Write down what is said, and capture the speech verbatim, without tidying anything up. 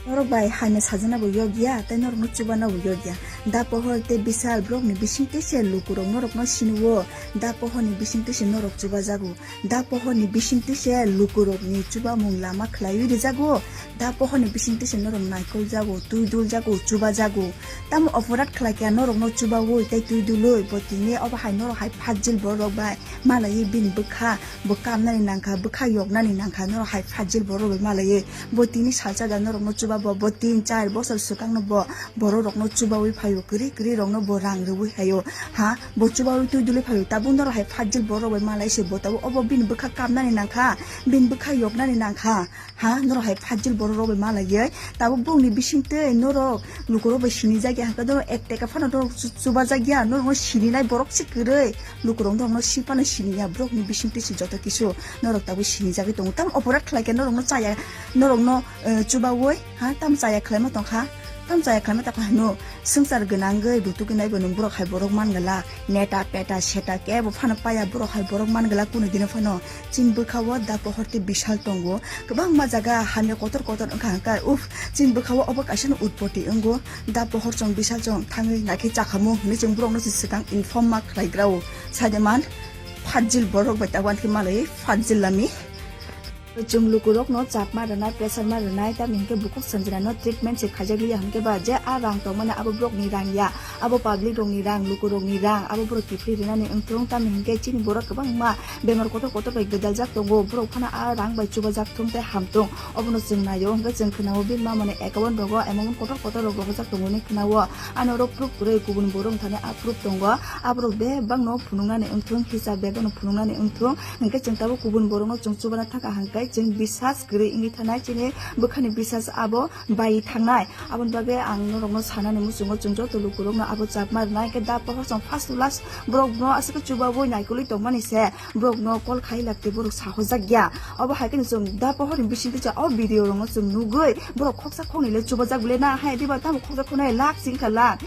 Norok bai hamya sajana bo yokya, tei norokno chubana bo yokya. Da pohor tei bisal borokni bisingtwi se lukurok norokno sinio. Da pohorni bisingtwi se norok chubajago. Da pohorni bisingtwi se lukurokni chubamung lama khlaiwi rijago. Da pohorni bisingtwi se norok naikoljago, twi duljago, chubajago. Tamo oporat khlaikha norokno chubaui tei twi dului, bo tini obo hai norok hai fajil borok bai malaiwi bini bwkha bo kamnani nangkha, bwkha yoknani nangkha, norok hai fajil borok bai malaiwi. Bo tini salsa da norokno chubabo, bo tin char bosor swkangno bo borok rokno chubaui phaio, kwrwi kwrwi rokno bo rang rwui phaio. Ha, bo chubaui twi dului phaio, tabuk norok hai fajil borok bai malai se bo tabuk obo bini bwkha kamnani nangkha, bini bwkha yoknani nangkha. Ha, norok hai fajil borok rok bai malaiwi, tabuk bongni bisingtwi norok lukurok bai sinijak ya, hwnkhe norok ek teka phano norok chu-, chubajak ya, norokno sininai borok se kwrwi, lukurok norokno si phano siniya, borokni bisingtwi se joto kisu norok tabuk sinijagwi tongo. Tamo oporat khlaikhe norokno chaya, norokno, eh, chubaui, ha, tamo chaya khlaima tongkha, tamo chaya khlaima tongkha hino, swngchar gwnangwi rutukgwi naibo nwng borok hai borok man glak, neta peta seta kebo phano paya borok hai borok man glak kunu dino phano. Chini bwkha-o da pohor tei bisal tongo. Kwbangma jaga hamya kotor kotor wngkha hwnkhe, uff, chini bwkha-o obo kaisa no utpoti wngo. Da pohor chwng bisal chwng thangwi naikhe chakhamu hwnwi chwng borokno se swkang inform ma khlaigra-o. Saideman, fajil borok bai tabuk ani khe malai fajil lami. Chwng lukurokno chap ma rwnai, pressure ma rwnai, tamni hwnkhe bukhuk sanjinano treatment se khaijak liya hwnkhe ba je a rang tongmani abo borokni rang ya. Abo public rokni rang, lukurokni rang, abo borok kiphilwi rinani wngthung, tamni hwnkhe chini borok kwbangma bemar kotor kotor bai gwdaljak tongo, borok phano a rang bai chubajak thung tei hamthung. Obono chwng naio, hwnkhe chwng khwnao bini mamani account rogo amount kotor kotor rok rohorjak tongo hinwi khwnao. Ano oro proof kwrwi kubun borok wngthani a proof tongo, aborok bebakno phunuknani wngthung, hisab bebakno phunuknani wngthung, hwnkhe chwng tabuk kubun borokno chwng chubana thangkha hwnkhe chwng bisas kwrwi wngwi thanai, chini bwkhani bisas abo bai thangnai. Aboni bagwi ang norokno sanani muchungo, chwng joto lukurokno abo chapma rwnai, hwnkhe da pohor chwng first to last borokno aswk khe chubaui naikolwi tongmani se borokno call khai lak tei borok sahojak ya. Obo hai kheno chwng da pohorni bisingtwi chwng o video rokno chwng nugwi borok khoksa khoknwi le chubajak bile na, hai diba tamo khoksa khoknai lakh singkha lakh.